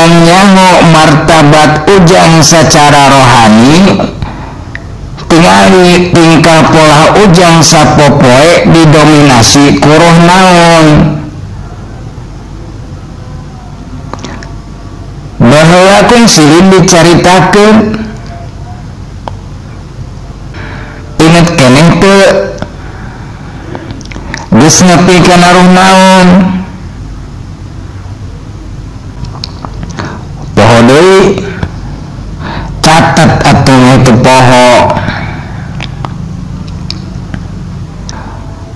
Hayang nyaho martabat ujang secara rohani, tingali tingkah pola ujang sapopoe didominasi ku roh naon. Baheula kungsi dicaritakeun, inget keneh teu geus nepi kana roh naon. Poho deui, catet atuh teu poho.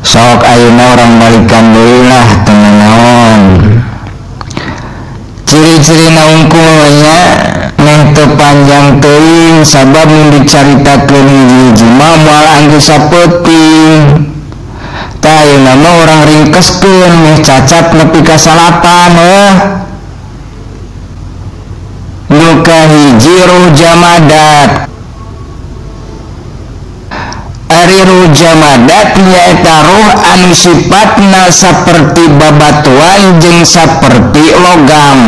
Sok ayeuna urang balikan deui lah teu naon. Ciri-cirina unggul nya meh teu panjang teuing sabab mun dicaritakeun hiji-hiji mah moal anggeus sapeuting. Tah ayeuna mah urang ringkeskeun meh cacat nepi ka salapan heuh. Nu kahiji ruh jamadat. Ari ruh jamadat nyaeta ruh anu sifatna saperti babatuan jeung saperti logam.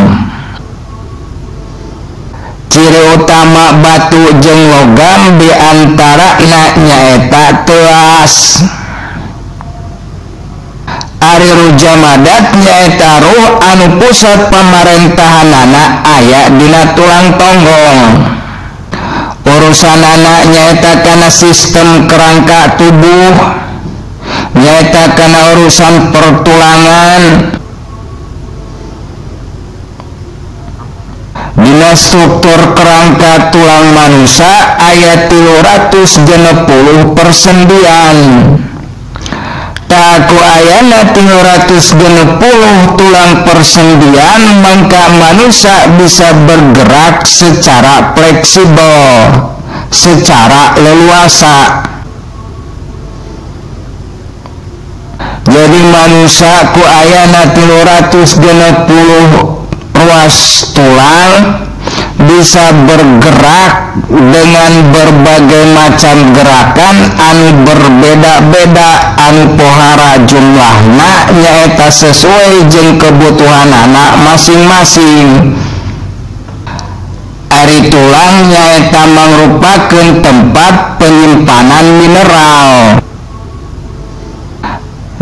Ciri utama batu jeung logam di antarana nyaeta teuas. Ari ruh jamadat nyaeta ruh anu pusat pamarentahanana aya dina tulang tonggong. Urusanana nyaeta kana sistem kerangka tubuh, nyaeta kana urusan pertulangan. Dina struktur kerangka tulang manusia aya 360 persendian. Taku ayana 360 tulang persendian, maka manusia bisa bergerak secara fleksibel, secara leluasa. Jadi manusia ku ayana 360 ruas tulang bisa bergerak dengan berbagai macam gerakan anu berbeda-beda, anu pohara jumlahna nyaeta sesuai jeung kebutuhan anak masing-masing. Ari tulang nyaeta mangrupakeun tempat penyimpanan mineral.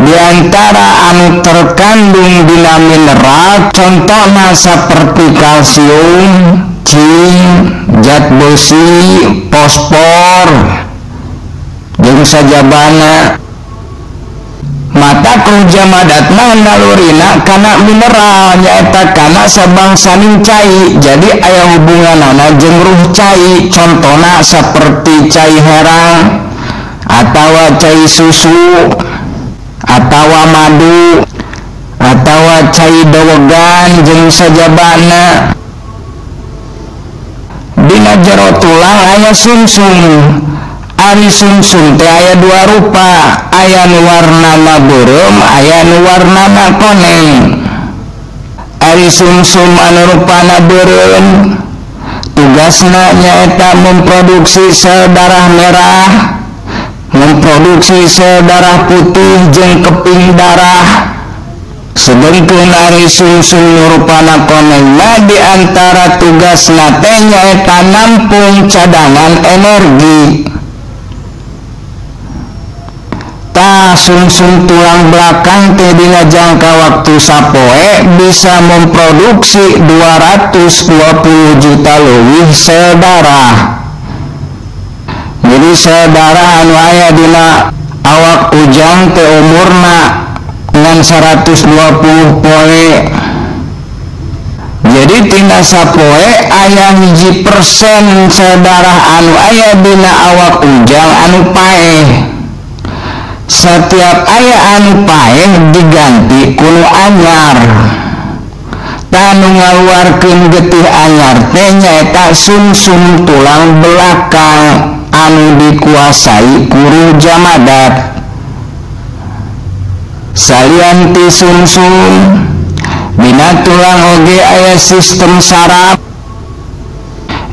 Di antara anu terkandung dina mineral contohna seperti kalsium, cing, zat besi, fosfor, jeung sajabana. Mata ku jamadat mah nalurina kana mineral nyaeta kana sabangsaning cai. Jadi aya hubunganana jeung ruh cai, contohna seperti cai herang atawa cai susu atawa madu atawa cai dowegan jeung sajabana. Dina jero tulang aya sumsum. Ari sumsum teh aya dua rupa, aya nu warnana beureum, aya nu warnana koneng. Ari sumsum anu rupana beureum tugasna nyaeta memproduksi sel darah merah, memproduksi sel darah putih jeung keping darah. Sedengkeun ari sumsum nu rupana koneng mah di antara tugasna teh nyaeta nampung cadangan energi. Tah sumsum tulang belakang teh dina jangka waktu sapoe bisa memproduksi 220 juta leuwih sel darah. Jadi sel darah anu aya dina awak ujang teh umurna ngan 120 poe. Jadi tina sapoe aya 1% sel darah anu aya dina awak ujang anu paeh. Setiap aya anu paeh diganti ku nu anyar. Tah nu ngaluarkeun getih anyar teh nyaeta sumsum tulang belakang anu dikuasai ku ruh jamadat. Salian ti sumsum, dina tulang oge aya sistem saraf.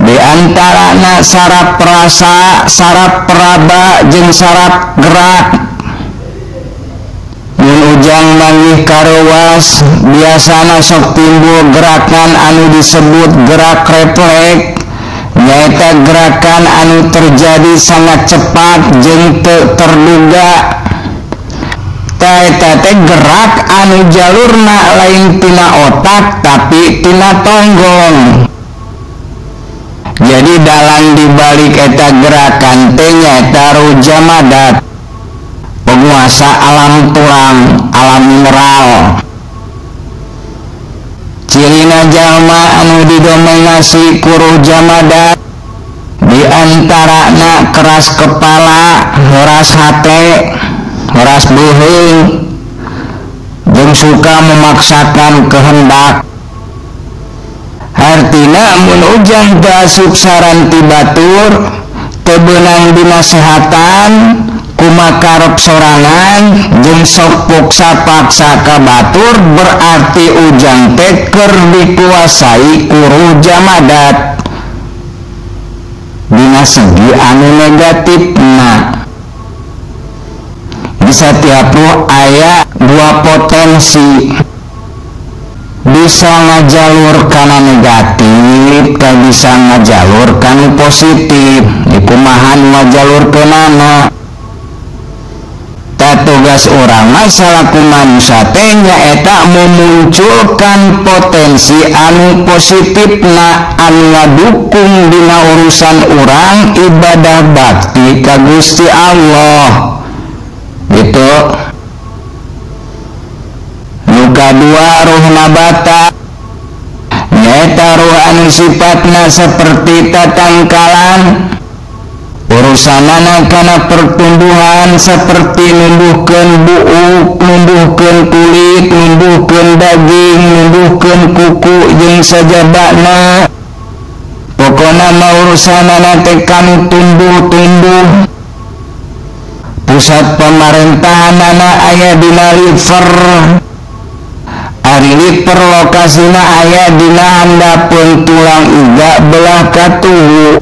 Di antarana saraf perasa, saraf peraba, jeung saraf gerak. Mun ujang ujang manggih karewas biasana sok timbul gerakan anu disebut gerak refleks, nyaeta gerakan anu terjadi sangat cepat jeung teu terduga. Eta teh gerak anu jalurna lain tina otak tapi tina tonggong. Jadi dalang dibalik eta gerakan teh nyaeta ruh jamadat, penguasa alam tulang, alam mineral. Cirina jalma anu didominasi ku ruh jamadat diantarana keras kepala, keras hate, keras beuheung, jeung suka memaksakan kehendak. Artina mun ujang teu asup saran ti batur, teu beunang dinasehatan, kumakarep sorangan, jeung sok paksa-paksa ka batur, berarti ujang teh keur dikuasai ku ruh jamadat dina segi anu negatifna. Di setiap ruh aya dua potensi, bisa ngajalur kana negatif ka bisa ngajalur kana positif. Dikumahan ngajalur kenana ta tugas urang mah salaku manusia teh nyaeta memunculkan potensi anu positifna anu ngadukung dina urusan urang ibadah bakti ka Gusti Allah. Gitu. Nu kadua ruh nabata nyaeta ruh anu sifatna seperti tatangkalan, urusanana kana pertumbuhan seperti numbuhkeun buuk, numbuhkeun kulit, numbuhkeun daging, numbuhkeun kuku jeung sajabana. Pokona mah urusanana teh kanu tumbuh-tumbuh. Pusat pemerintahanana aya dina liver. Ari liver lokasina aya dina handapeun tulang iga belah katuhu.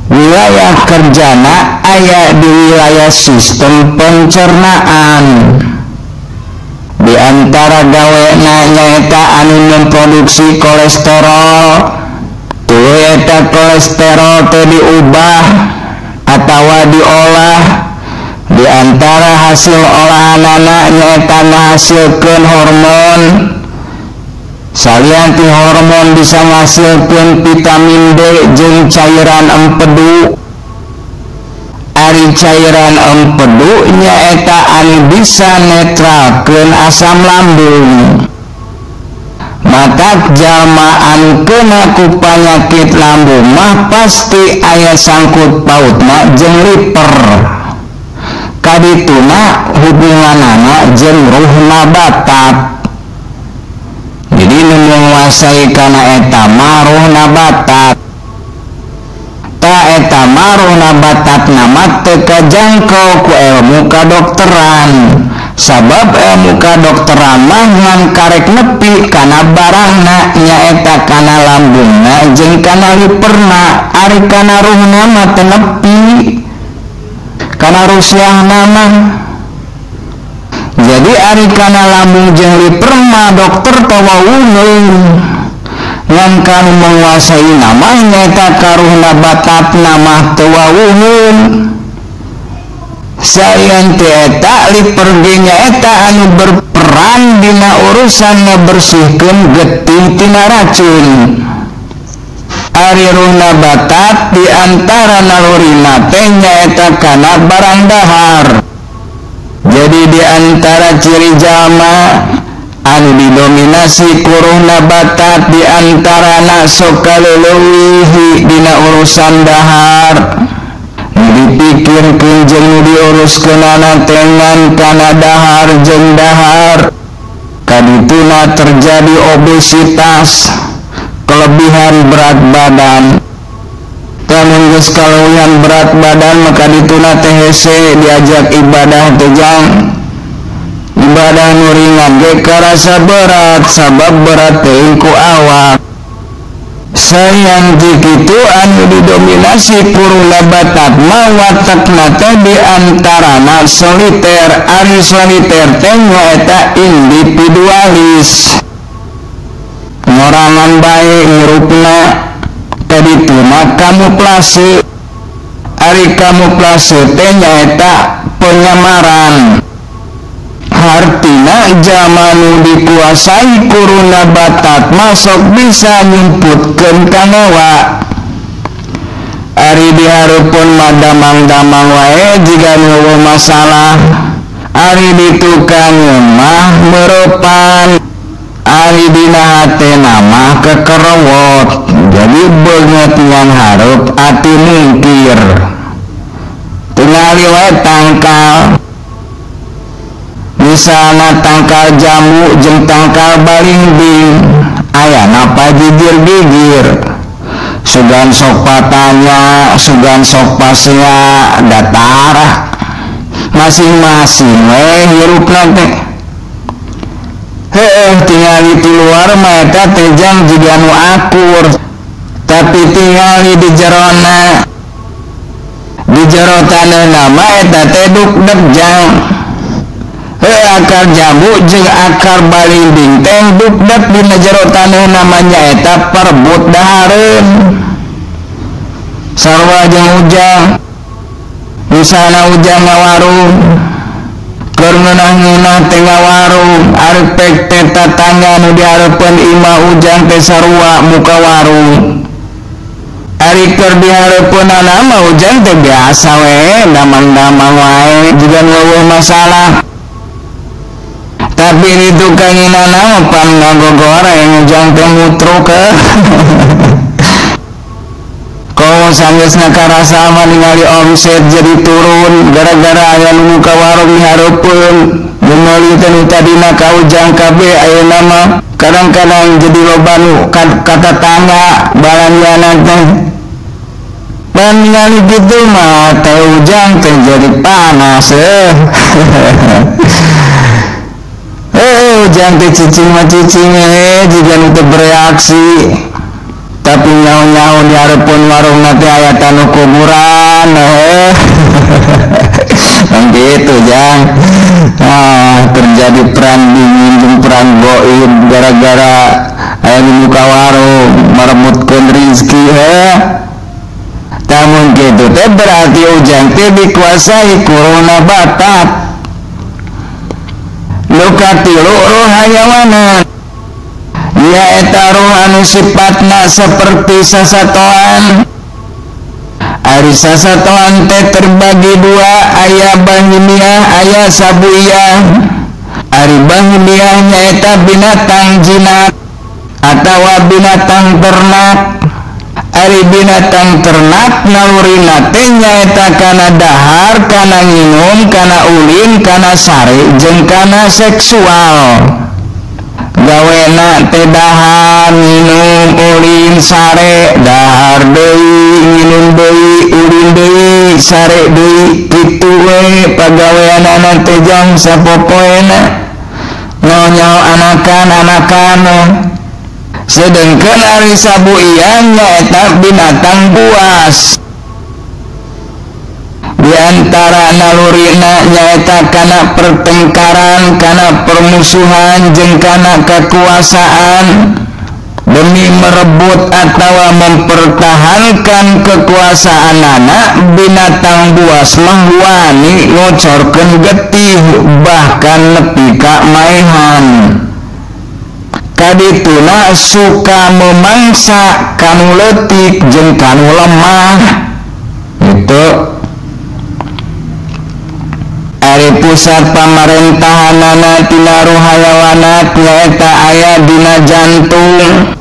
Wilayah kerjana aya di wilayah sistem pencernaan. Di antara gawena nyaeta anu memproduksi kolesterol. Tuluy eta kolesterol teh diubah atawa diolah. Di antara hasil olahanana nyaeta ngahasilkeun hormon. Salian ti hormon bisa ngahasilkeun vitamin D jeung cairan empedu. Ari cairan empedu nyaeta anu bisa netralkeun asam lambung. Matak jalma anu kena ku panyakit lambung mah pasti aya sangkut pautna jeung liver. Kadituna hubunganana jeung ruh nabatat. Jadi nu menguasai kana eta mah ruh nabatat. Ta eta mah ruh nabatat nama teu kajangkau ku ilmu kadokteran. Sabab ilmu kadokteran mah ngan karek nepi kana barangna nyaeta kana lambungna jeung kana liverna. Ari kana ruhna mah teu nepi kana rusiahna mah. Jadi ari kana lambung jeung liver mah dokter tawawuneun. Ngan kanu menguasai nama nyaeta karuhna batatna mah teu wawuheun. Salian ti eta liver ge nyaeta anu berperan dina urusan ngabersihkeun getih tina racun. Ari ruhna batat di antara nalurina teh nyaeta kana barang dahar. Jadi di antara ciri jalma anu didominasi ku ruhna batat di antarana sok kaleulewihi dina urusan dahar. Nu dipikirkeun jeung nu diuruskeunana teh ngan kana dahar jeung dahar. Kadituna terjadi obesitas, kelebihan berat badan. Lamun geus kaleuwihan berat badan maka dituna teh hese diajak ibadah teh jang. Ibadah nu ringan ge karasa berat sabab berat teuing ku awak. Sayang kitu anu didominasi ku ruh nabatat mah watakna teh di antarana soliter. Ari soliter teh nyaeta individualis, ngorangan bae ngirupna kadituna kamuflase. Ari kamuflase teh nyaeta penyamaran. Hartina jalma nu dikuasai ku ruh nabatat masuk bisa nyumputkeun kangewa. Ari dihareupeun mah damang-damang wae jiga nu eueuh masalah. Ari ditukang mah meurepan, ari dina hatena mah kekerewot. Jadi beungeut ngan hareup ati mungkir, tingali wae tangkal. Misalna tangkal jambu jeung tangkal balingbing ayana pajigir-gigir, sugan sok patanya, sugan sok pasea, datarah masing-masing we hirupna teh. Heueuh tingali di luar mah eta teh jang jiga nu akur, tapi tingali di jerona, di jero taneuhna mah eta teh dukdek jang. Akar jambu jeung akar balingbing teh dukdek dina jero taneuh namanya eta perebut dahareun. Sarua jeung ujang, misalna ujang ngawarung, keur ngeunah-ngeunah teh ngawarung, arepek teh tatangga nu dihareupeun imah ujang teh sarua muka warung. Ari keur dihareupeunana mah ujang teh biasa we, damang-damang wae jiga nu eueuh masalah. Tapi itu kanginana pan ngagogoreng ujang teh mutruk. Komo sanggeusna karasa mah ningali omset jadi turun gara-gara aya nu muka warung dihareupeun. Nu meuli teh nu tadina ka ujang kabeh ayeuna mah kadang-kadang jadi loba nu ka tatangga balanjana teh. Pan ningali kitu mah teh ujang teh jadi panas. Ujang teh cicing mah cicing jiga nu teu bereaksi, tapi nyaho-nyaho di hareupeun warung teh aya tanu kuburan. Gitu jang. Nah, terjadi perang dingin jeung perang goib gara-gara aya nu muka warung merebutkeun rezeki. Tamun kitu teh berarti ujang teh dikuasai ku ruh nabatat. Luka tilu ruh hayawanan, nyaeta ruh anu sifatna seperti sasatoan. Ari sasatoan teh terbagi dua, aya bahimiah, aya sabuiyah. Ari bahimiah nyaeta binatang jinak atawa binatang ternak. Ari binatang ternak nalurina teh nyaeta kana dahar, kana nginum, kana ulin, kana sare, jeung kana seksual. Gawena teh dahar, nginum, ulin, sare, dahar deui, nginum deui, ulin deui, sare deui, kitu we pagaweanana teh jang sapopoena. Nyaho anakan-anakan. Sedengkeun ari sabuian nyaeta binatang buas. Di antara nalurina nyaeta kana pertengkaran, kana permusuhan, jeung kana kekuasaan. Demi merebut atawa mempertahankan kekuasaanana, binatang buas mah wani ngocorkeun getih bahkan nepi ka maehan. Kadituna suka memangsa kanu leutik jeung kanu lemah. Itu ari pusat pamarentahanana tina ruh hayawanat nyaeta aya dina jantung.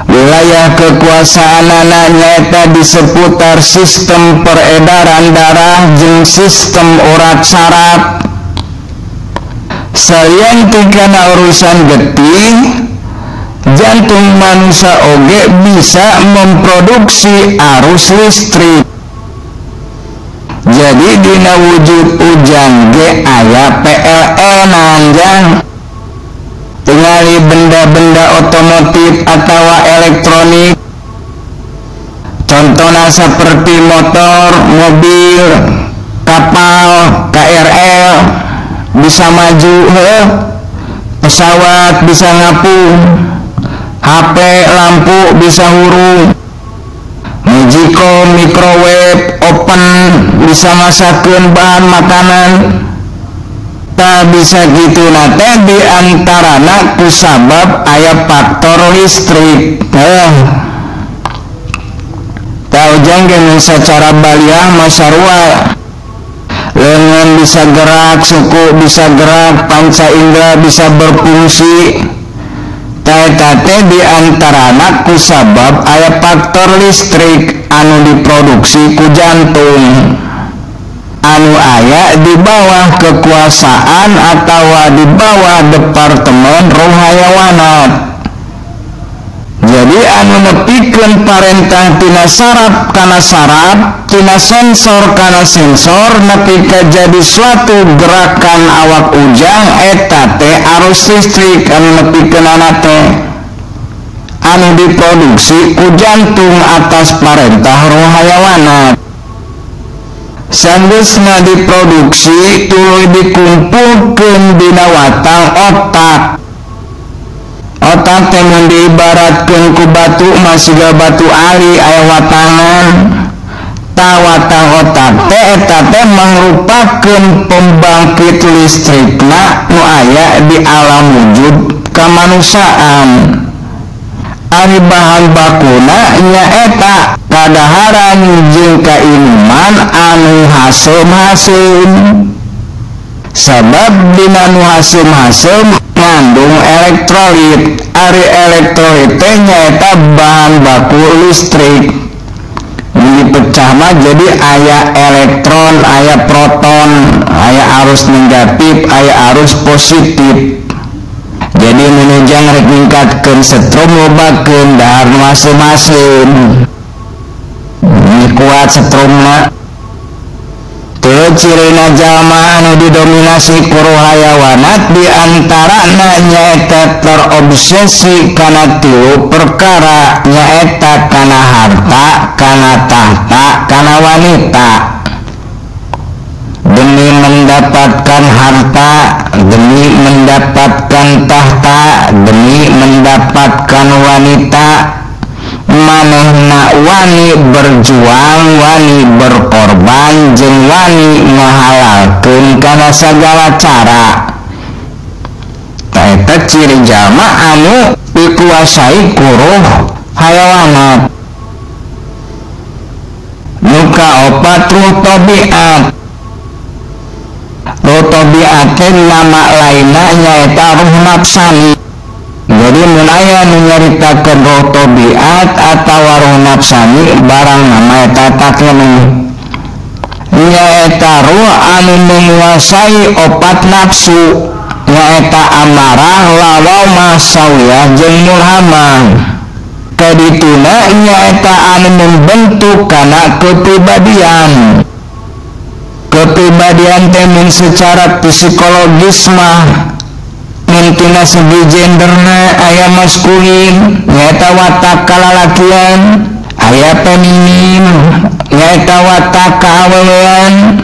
Wilayah kekuasaanana nyaeta di seputar sistem peredaran darah jeung sistem urat saraf. Salian ti kana urusan getih, jantung manusia oge bisa memproduksi arus listrik. Jadi dina wujud ujang ge aya PLN anjang. Tingali benda-benda otomotif atau elektronik, contohnya seperti motor, mobil, kapal, KRL bisa maju, pesawat bisa ngapung, HP lampu bisa hurung, magicom, microwave, oven bisa masakeun bahan makanan. Tak bisa gitu nate diantarana kusabab aya faktor listrik. Tah ujang ge secara baliah masarua lengan bisa gerak, suku bisa gerak, panca indera bisa berfungsi. Tah teh diantarana kusabab aya faktor listrik anu diproduksi ku jantung anu aya di bawah kekuasaan atau di bawah departemen roh hayawanat. Jadi anu nepikeun parentah tina saraf kana saraf, tina sensor kana sensor, nepi ka jadi suatu gerakan awak ujang eta teh arus listrik anu nepikeunana teh anu diproduksi ku jantung atas parentah roh hayawanat. Sanggeusna diproduksi tuluy dikumpulkeun dina watang otak. Otak teh mun diibaratkeun ku batu mah siga batu ali aya watangan. Ta watang otak teh eta teh mangrupakeun pembangkit listrikna nu aya di alam wujud kamanusiaan. Ari bahan bakuna nyaeta kadaharan jeung kainuman anu haseum-haseum. Sabab dina nu haseum-haseum ngandung elektrolit. Ari elektrolit teh nyaeta bahan baku listrik. Dipecah mah jadi aya elektron, aya proton, aya arus negatif, aya arus positif. Jadi menunjang rek ningkatkeun setrum lobakeun dahar nu haseum-haseum. Kuat setrumna. Teu cirina jalma anu didominasi ku roh hayawanat diantarana nyaeta terobsesi kana tilu perkara, nyaeta kana harta, kana tahta, kana wanita. Demi mendapatkan harta, demi mendapatkan tahta, demi mendapatkan wanita, manehna wani berjuang, wani berkorban, jeung wani ngahalalkeun kana sagala cara. Ta eta ciri jalma anu dikuasai ku roh hayawanat. Nu kaopat ruh tabiat. Ruh tabiat teh nama lainna nyaeta ruh nafsani. Jadi mun aya nu nyaritakeun roh tabiat atawa roh nafsani barang nama eta takeneh. Nyaeta roh anu menguasai opat nafsu, nyaeta amarah, lawamah, sawiyah jeung mulhamah. Kadituna nyaeta anu membentuk kana kepribadian. Kepribadian teh mun secara psikologis mah tina segi genderna aya maskulin nyaeta watak kalalakian, aya feminin nyaeta watak kaawewean.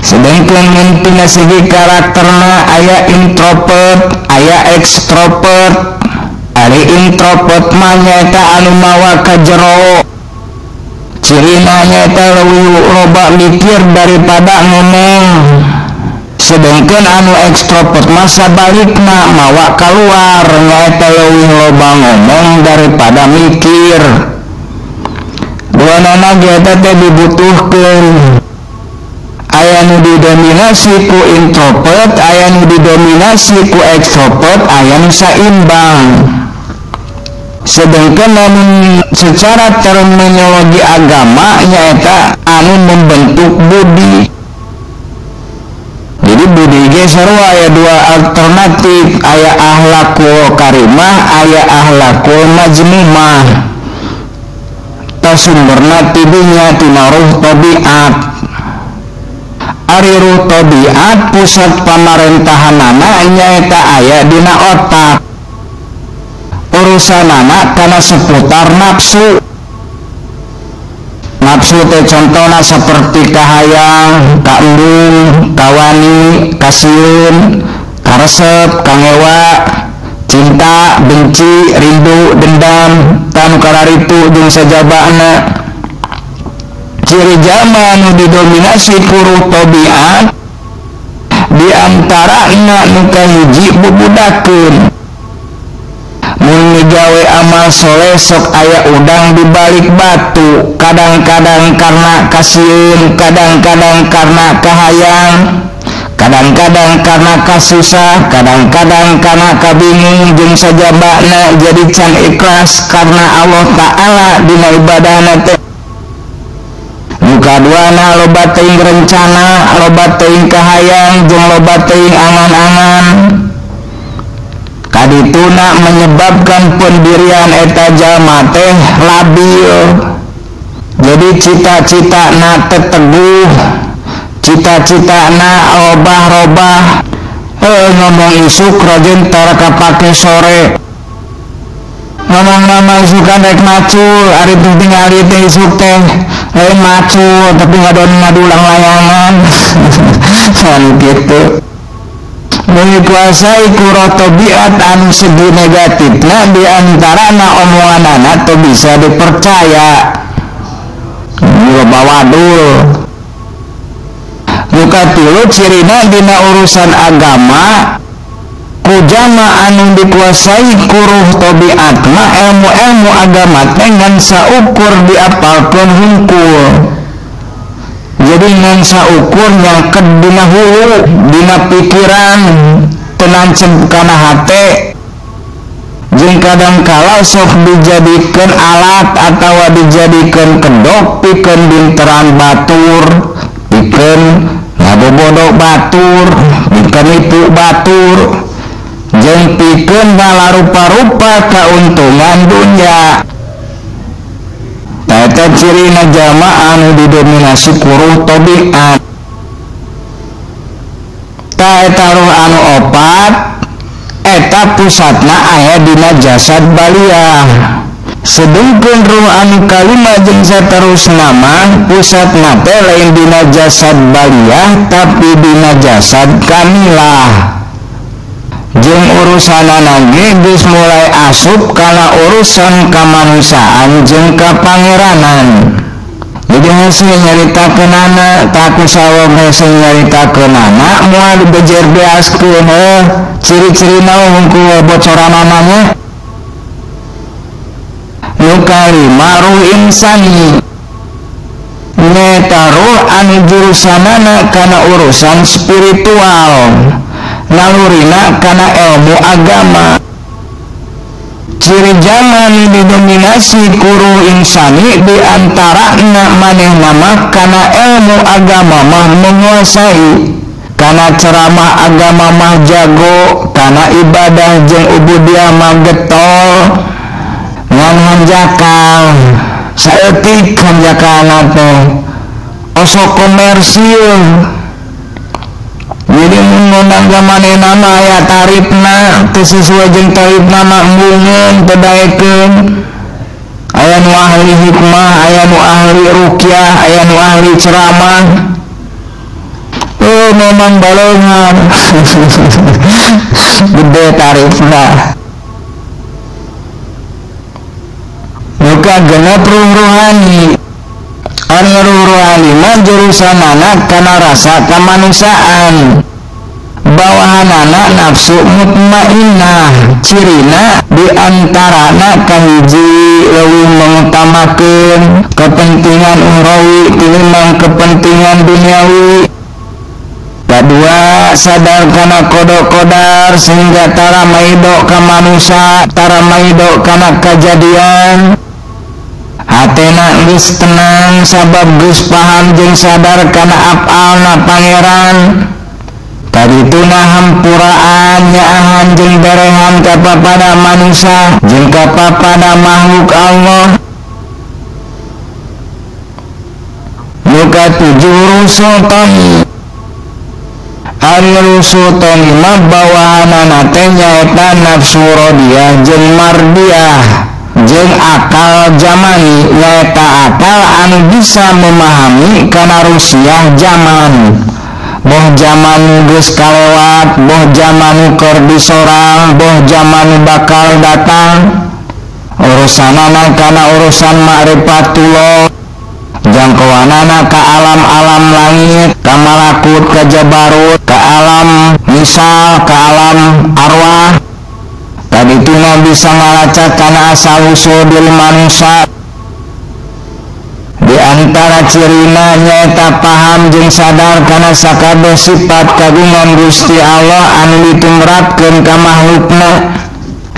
Sedangkan mun tina segi karakterna aya introvert, aya ekstrovert. Ari introvert mah nyaeta anu mawa ka jero, cirina nyaeta leuwih loba mikir daripada ngomong. Sedangkan anu ekstrovert mah sabalikna mawa keluar, nyaeta leuwih loba ngomong daripada mikir. Duanana ge eta teh dibutuhkeun. Aya nu didominasi ku introvert, aya nu didominasi ku ekstrovert, aya nu saimbang. Sedangkan lamun secara terminologi agama nyaeta anu membentuk budi. Jadi budi ge sarua aya dua alternatif, aya akhlakul karimah, aya akhlakul majmumah. Ta sumberna tidinya tina ruh tabiat. Ari ruh tabiat pusat pamarentahanana nyaeta aya dina otak. Urusanana kana seputar nafsu. Nafsu teh contohna seperti kahayang, kaembung, kawani, kasieun, karesep, kangewa, cinta, benci, rindu, dendam, tanu kararitu jeung sajabana. Ciri jalma nu didominasi ku ruh tabiat di antarana nu kahiji bubudakeun. Mun migawe amal soleh sok aya udang di balik batu, kadang-kadang karena kasieun, kadang-kadang karena kahayang, kadang-kadang karena kasusah, kadang-kadang karena kabingung jeung sajabana jadi can ikhlas karena Allah Ta'ala dina ibadahna teh. Nu kaduana loba teuing rencana, loba teuing kahayang jeung loba teuing angan-angan. Kadituna menyebabkan pendirian eta jalma teh labil. Jadi cita-citana teu teguh, cita-citana robah-robah. Ngomong isuk rajin tara kapake sore. Ngomong nama isukan rek macul, ari tingali teh isuk teh lain macul tapi ngadon ngadulang layangan. Kan gitu. Dikuasai ku roh tabiat anu segi negatifna di antarana omonganana teu bisa dipercaya. Loba wadul. Nu katilu cirina dina urusan agama ku jama anu dikuasai ku ruh tabiat mah ilmu-ilmu agama teh ngan saukur diapalkeun hungkul. Jadi ngan saukur nyangket dina hulu, dina pikiran, teu nancep kana hate. Jeung kadang kala sok dijadikeun alat atawa dijadikeun kedok pikeun binteran batur, pikeun ngabobodok batur, pikeun nipu batur, jeung pikeun ngalarupa-rupa kauntungan dunya. Eta cirina jalma anu didominasi ku ruh tabiat. Ta eta ruh anu opat eta pusatna aya dina jasad baliah. Sedengkeun ruh anu kalima jeung saterusna mah pusatna teh lain dina jasad baliah tapi dina jasad kamilah. Jeung urusanana ge geus mulai asup kana urusan kamanusiaan jeung kapangeranan. Jadi hese nyaritakeunana, taku sawong hese nyaritakeunana moal dibejer beaskeun heuh ciri-cirina hungkul bocoranana nya. Nu kalima ruh insani nyaeta ruh anu jurusanana kana urusan spiritual, nalurina kana ilmu agama. Ciri zaman didominasi ku ruh insani di antarana manehna mah kana ilmu agama mah menguasai, kana ceramah agama mah jago, kana ibadah jeung ubudiah mah getol, ngan hanjakal saeutik hanjakalna teh osok komersil. Jadi ngundang ka manehna mah aya tarifna, teu sesuai jeung tarifna mah embungeun teu daekeun. Aya nu ahli hikmah, aya nu ahli ruqyah, aya nu ahli ceramah. Oh memang balongan. Gede tarifna. Muka genep ruh rohani. Anu ruh rohani mah jurusanana kana rasa kamanusiaan, bawahanana nafsu mutmainnah. Cirina di antarana kahiji leuwih mengutamakeun kepentingan ukhrawi tinimbang kepentingan duniawi. Kadua sadar kana qada qadar sehingga tara maido ka manusia, tara maido kana kajadian. Hatena geus tenang sabab geus paham jeung sadar kana afalna pangeran. Kadituna hampuraan nyaahan jeung berehan ka papada manusia jeung ka papada makhluk Allah. Nu katujuh ruh sultani Ari ruh sultani mah bawahanana teh nyaeta nafsu rodiah jeung mardiah jeung akal zamani, nyaeta akal anu bisa memahami kana rusiah zaman. Boh zaman geus kalewat, boh zaman keur disorang, boh zaman bakal datang. Urusanana kana urusan ma'rifatullah, jangkauanana ka alam-alam langit, ka malakut, ka jabarut, ka alam misal, ka alam arwah. Kadituna bisa ngalacak kana asal usul diri manusia. Di antara cirina nyaeta paham jeung sadar kana sakabeh sifat kagungan Gusti Allah anu ditumrapkeun ka makhlukna,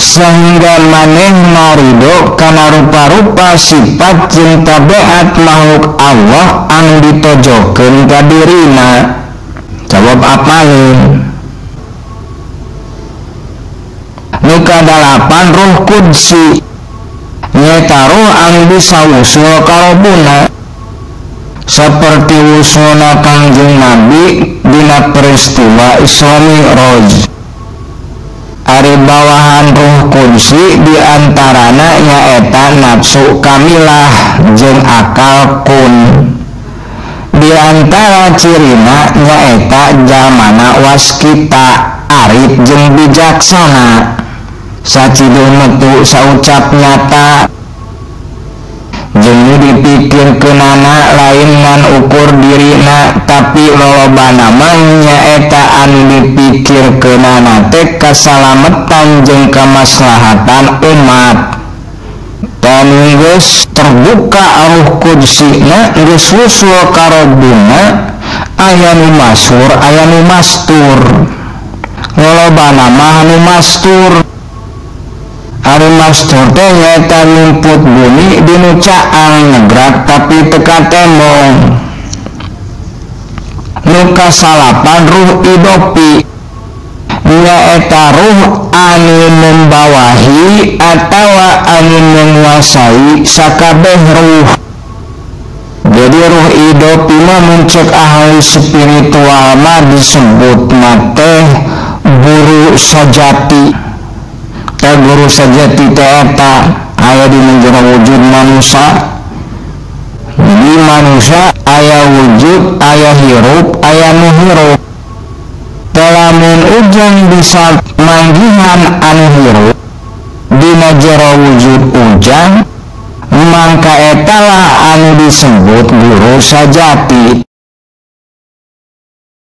sehingga manehna ridho kana rupa-rupa sifat jeung tabiat makhluk Allah anu ditojokeun ka dirina. Jawab apalin. Nu kadalapan ruh qudsi, nyaeta ruh anu bisa wusul ka Rabbuna, seperti wusulna Kangjeng Nabi dina peristiwa Isra Mi'raj. Ari bawahan ruh qudsi diantarana nyaeta nafsu kamilah jeung akal kun. Diantara cirina nyaeta jalmana waskita, arif jeung bijaksana, saciduh metu saucap nyata, jeung nu dipikirkeunana lain ngan ukur dirina, tapi lolobana mah nyaeta anu dipikirkeunana teh kasalametan jeung kamaslahatan umat. Dan geus terbuka ruh kudsina, geus wusul ka Rabbuna, aya nu masyhur, aya nu mastur. Lolobana mah nu mastur. Ari mastur teh nyaeta nyumput bumi dinu caang negrak tapi teka tembong. Nu kasalapan ruh idopi, nyaeta ruh anu membawahi atawa anu menguasai sakabeh ruh. Jadi ruh idopi mah muncul ahli spiritual mah disebut mah teh guru sejati. Teh guru sejati teh eta aya di jero wujud manusia. Jadi manusia aya wujud, aya hirup, aya nu hirup. Lamun ujang bisa manggihan anu hirup dina jero wujud ujang, mangka etalah anu disebut guru sajati.